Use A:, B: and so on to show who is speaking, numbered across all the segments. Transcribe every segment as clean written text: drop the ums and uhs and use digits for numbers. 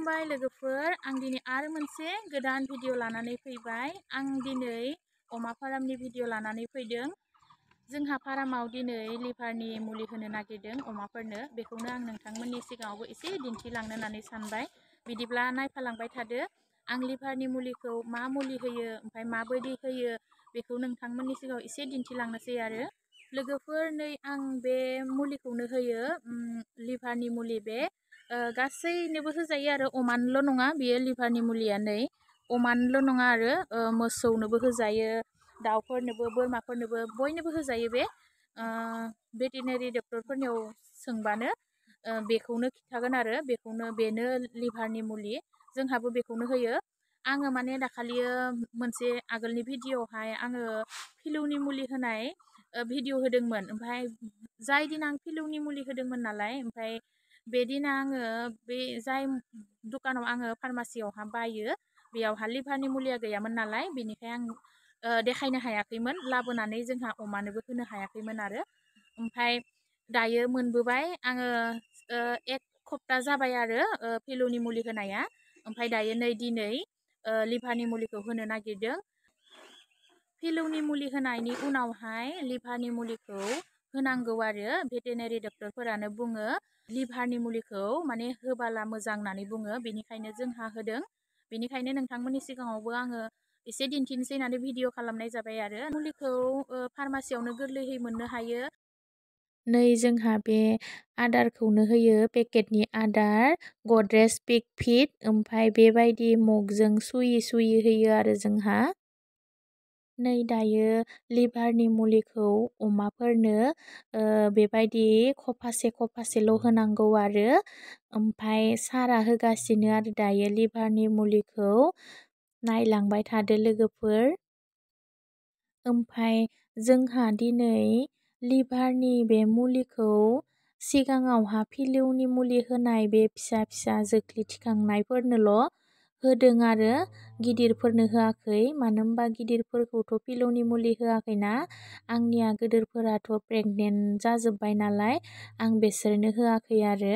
A: खुलुमबाय लोगोफोर, आं दिनै आरो मोनसे गोदान भिडिअ लानानै फैबाय। आं दिनै अमा फार्मनि भिडिअ लानानै फैदों। जोंहा फार्माव दिनै लिभारनि मुलि होनो नागिरदों अमाफोरनो। बेखौनो आं नोंथांमोननि सिगाङावबो एसे दिन्थिलांनो होननानै सानबाय। बिदिब्ला नायफालांबाय थादो। आं लिभारनि मुलिखौ मा मुलि होयो ओमफ्राय माबायदि होयो बेखौ नोंथांमोननि सिगाङाव एसे दिन्थिलांनोसै आरो। लोगोफोर, नै आं बे मुलिखौनो होयो, लिभारनि मुलि। बे गासैनोबो होजायो आरो अमानोल' नङा, बेयो लिभारनि मुलिया। नै अमानोल' नङा आरो मोसौनोबो होजायो, दाउफोरनोबो, बोरमाफोरनोबो, बयनोबो होजायो। बे भेटेनारि डक्टरफोरनियाव सोंबानो बेखौनो खिन्थागोन आरो बेनो लिभारनि मुलि। जोंहाबो बेखौनो होयो। आङो माने दाखालियो मोनसे आगोलनि भिडिअआवहाय आङो फिलौनि मुलि होनाय भिडिअ होदोंमोन। ओमफ्राय जाय दिन आं फिलौनि मुलि होदोंमोन नालाय, ओमफ्राय बेदिना आङो बे जाय दखानाव आङो फार्मासियावहा बायो, बेयावहा लिभारनि मुलिया गैयामोन नालाय, बेनिखाय आं देखायनो हायाखैमोन, लाबोनानै जोंहा अमानोबो होनो हायाखैमोन आरो। ओमफ्राय दायो मोनबोबाय आङो 1 सप्ता जाबाय आरो फिलौनि मुलि होनाया। ओमफ्राय दायो नै दिनै लिभारनि मुलिखौ होनो नागिरदों। फिलौनि मुलि होनायनि उनावहाय लिभारनि मुलिखौ होनांगौ आरो भेटेनारि डक्टरफोरानो बुङो लिभारनि मुलिखौ माने होबाला मोजां होननानै बुङो। बेनिखायनो जोंहा होदों। बेनिखायनो नोंथांमोननि सिगाङावबो आङो एसे दिन्थिनोसै होननानै भिडिअ खालामनाय जाबाय आरो। मुलिखौ फार्मासियावनो गोरलैयै मोननो हायो। नै जोंहा बे आदारखौनो होयो, पेकेटनि आदार, गद्रेज पिग फिट। ओमफ्राय बेबायदि मगजों सुयै सुयै होयो आरो जोंहा। नै दायो लिभारनि मुलिखौ अमाफोरनो बेबायदि खफासेल' होनांगौ आरो। ओमफ्राय सारा होगासिनो आरो दायो लिभारनि मुलिखौ। नायलांबाय थादो लोगोफोर। ओमफ्राय जोंहा दिनै लिभारनि बे मुलिखौ सिगाङावहा फिलौनि मुलि होनाय बे फिसा फिसा जोख्लि थिखांनायफोरनोल' होदों आरो, गिदिरफोरनो होआखै। मानो होनबा गिदिरफोरखौथ' फिलौनि मुलि होआखैना। आंनिया गिदिरफोराथ' प्रेगनेन्ट जाजोब्बाय नालाय, आं बेसोरनो होआखै आरो।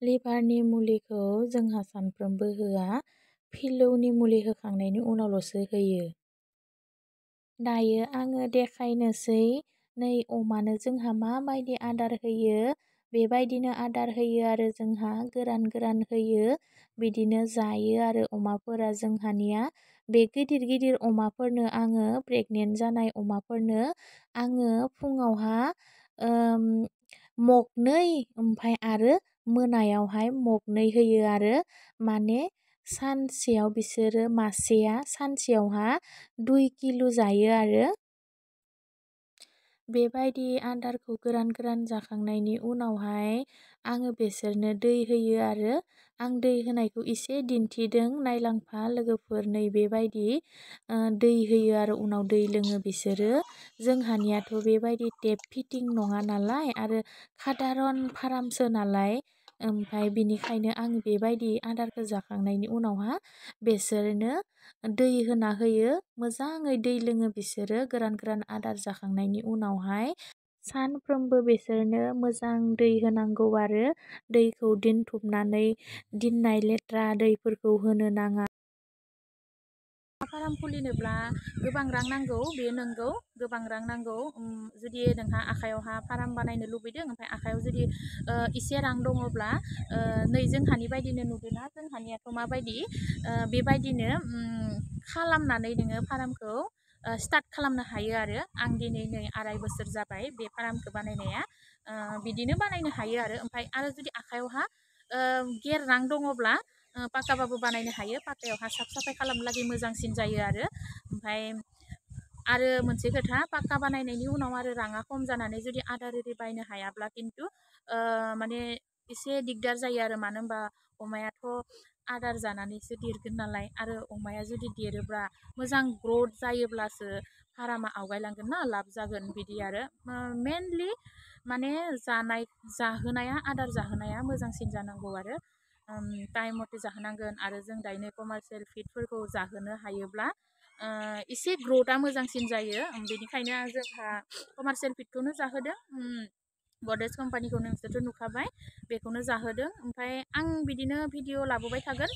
A: लिभारनि मुलिखौ जोंहा सानफ्रोमबो होआ, फिलौनि मुलि होखांनायनि उनावल'सो होयो। दायो आङो देखायनोसै नै अमानो जोंहा माबायदि आदार होयो। बेबायदिनो आदार होयो आरो जोंहा गोरान गोरान होयो, बिदिनो जायो आरो अमाफोरा जोंहानिया। बे गिदिर गिदिर अमाफोरनो आङो, प्रेगनेन्ट जानाय अमाफोरनो आङो फुङावहा मगनै, ओमफ्राय आरो मोनायावहाय मगनै होयो आरो। माने सानसेयाव बिसोरो मासेया सानसेयावहा 2 किल' जायो आरो। बेबायदि आदारखौ गोरान गोरान जाखांनायनि उनावहाय आङो बिसोरनो दै होयो आरो। आं दै होनायखौ एसे दिन्थिदों, नायलांफा लोगोफोर। नै बेबायदि दै होयो आरो उनाव दै लोङो बिसोरो। जोंहानियाथ' बेबायदि टेप फिटिं नङा नालाय, आरो सादारन फार्मसो नालाय। ओमफ्राय बिनिखायनो आं बेबायदि आदारखौ जाखांनायनि उनावहा बेसोरनो दै होना होयो। मोजाङै दै लोङो बिसोरो गोरान गोरान आदार जाखांनायनि उनावहाय। सानफ्रोमबो बिसोरनो मोजां दै होनांगौ आरो। दैखौ दोनथुमनानै दोननाय लेथ्रा दैफोरखौ होनो नाङा। फार्म खुलिनोब्ला गोबां रां नांगौ, बेयो नंगौ, गोबां रां नांगौ। जुदि नोंहा आखायावहा फार्म बानायनो लुबैदों, ओमफ्राय आखायाव जुदि एसे रां दङब्ला, नै जोंहानि बायदिनो नुदोंना, जोंहानियाथ' माबायदि बेबायदिनो खालामनानै नोङो फार्मखौ स्टार्ट खालामनो हायो आरो। आं दिनै नै 2.5 बोसोर जाबाय बे फार्मखौ बानायनाया। बिदिनो बानायनो हायो आरो। ओमफ्राय आरो जुदि आखायावहा गेर रां दङब्ला पाक्काबाबो बानायनो हायो। पाक्कायावहा साफ साफाय खालामब्लागै मोजांसिन जायो आरो। ओमफ्राय आरो मोनसे खोथा, पाक्का बानायनायनि उनाव आरो राङा खम जानानै जुदि आदार एरि बायनो हायाब्ला खिन्थु माने एसे दिगदार जायो आरो। मानो होनबा अमायाथ' आदार जानानैसो देरगोन नालाय, आरो अमाया जुदि देरोब्ला मोजां ग्रथ जायोब्लासो फार्मा आवगायलांगोन ना, लाब जागोन बिदि आरो। मेनलि माने जाहोनाया, आदार जाहोनाया मोजांसिन जानांगौ आरो। टाइम मथे जाहोनांगोन। आरो जों दायो कमार्शियेल फिडफोरखौ जाहोनो हायोब्ला एसे ग्रथआ मोजांसिन जायो। बेनिखायनो जोंहा कमार्शियेल फिडखौनो जाहोदों। गडरेज कम्पानिखौ नोंसोरथ' नुखाबाय, बेखौनो जाहोदों। ओमफ्राय आं बिदिनो भिडिअ लाबोबाय थागोन।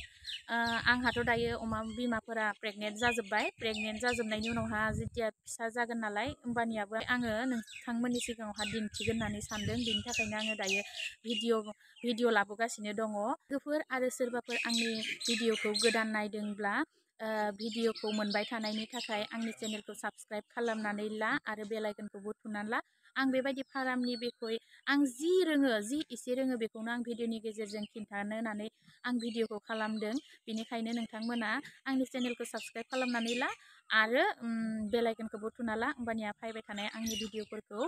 A: आंहाथ' दायो अमा बिमाफोरा प्रेगनेन्ट जाजोब्बाय। प्रेगनेन्ट जाजोबनायनि उनावहा जेथिया फिसा जागोन नालाय, होमबानियाबो आङो नोंथांमोननि सिगाङावहा दिन्थिगोन होननानै सानदों। बेनि थाखायनो आङो दायो भिडिअ लाबोगासिनो दङ। लोगोफोर आरो सोरबाफोर आंनि भिडिअखौ गोदान नायदोंब्ला भिडिअखौ मोनबाय थानायनि थाखाय आंनि चेनेलखौ साबस्क्राइब खालामनानै ला आरो बेल आइकनखौबो थुनानै ला। आं बेबायदि फारामनि बिखय आं जि एसे रोङो बेखौनो आं भिडिअनि गेजेरजों खिन्थानो होननानै आं भिडिअखौ खालामदों। बेनिखायनो नोंथांमोना आंनि चेनेलखौ साबस्क्राइब खालामनानै ला आरो बेल आइकनखौबो थुना ला। होमबानिया फैबाय थानाय आंनि भिडिअफोरखौ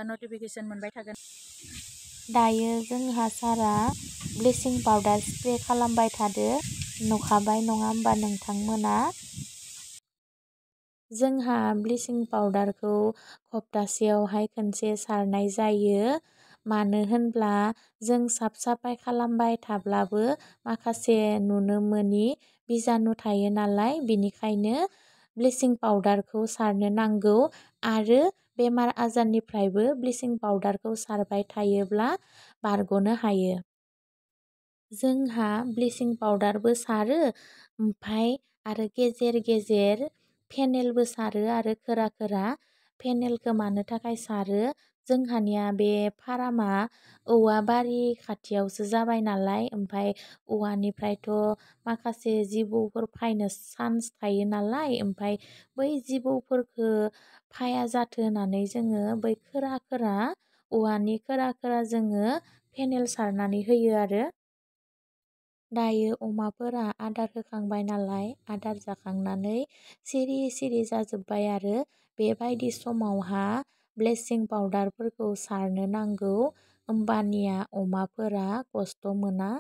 A: नटिफिकेसन मोनबाय थागोन।
B: दायो जोंहा सारा ब्लिचिं पाउडार स्प्रे खालामबाय थादो, नुखाबाय नङा होमबा नोंथांमोना? जोंहा ब्लिचिं पाउडारखौ सप्तासेयावहाय खनसे सारनाय जायो। मानो होनब्ला जों साफ साफाय खालामबाय थाब्लाबो माखासे नुनो मोनि बिजानु थायो नालाय, बिनिखायनो ब्लिचिं पाउडारखौ सारनो नांगौ। आरो बेमार आजारनिफ्रायबो ब्लिचिं पाउडारखौ सारबाय थायोब्ला बारग'नो हायो। जोंहा ब्लिचिं पाउडारबो सारो, ओमफ्राय आरो गेजेर गेजेर फेनेलबो सारो आरो खोरा फेनेलखौ मानो थाखाय सारो, जोंहानिया बे फारामा औवा बारि खाथियावसो जाबाय नालाय, ओमफ्राय औवानिफ्रायथ' माखासे जिबौफोर फैनो चान्स थायो नालाय, ओमफ्राय बै जिबौफोरखौ फाया जाथो होननानै जोङो बै खोरा औवानि खोरा जोङो फेनेल सारनानै होयो आरो। दायो अमाफोरा आदार होखांबाय नालाय, आदार जाखांनानै सिरि सिरि जाजोब्बाय आरो बेबायदि समावहा ब्लिचिं पाउडारफोरखौ सारनो नांगौ, होमबानिया अमाफोरा खस्थ' मोना।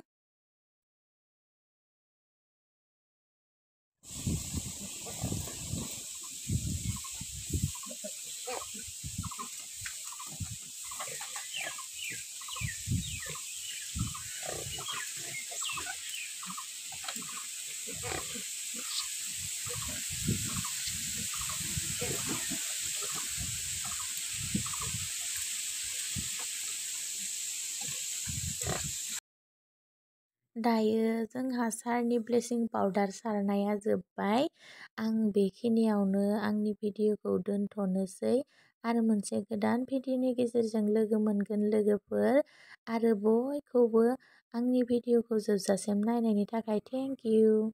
B: दायो जोंहा सारनि ब्लिचिं पाउडार सारनाया जोब्बाय। आं बेखिनियावनो आंनि भिडिअखौ दोनथ'नोसै आरो मोनसे गोदान भिडिअनि गेजेरजों लोगो मोनगोन लोगोफोर। आरो बयखौबो आंनि भिडिअखौ जोबजासिम नायनायनि थाखाय थेंक इउ।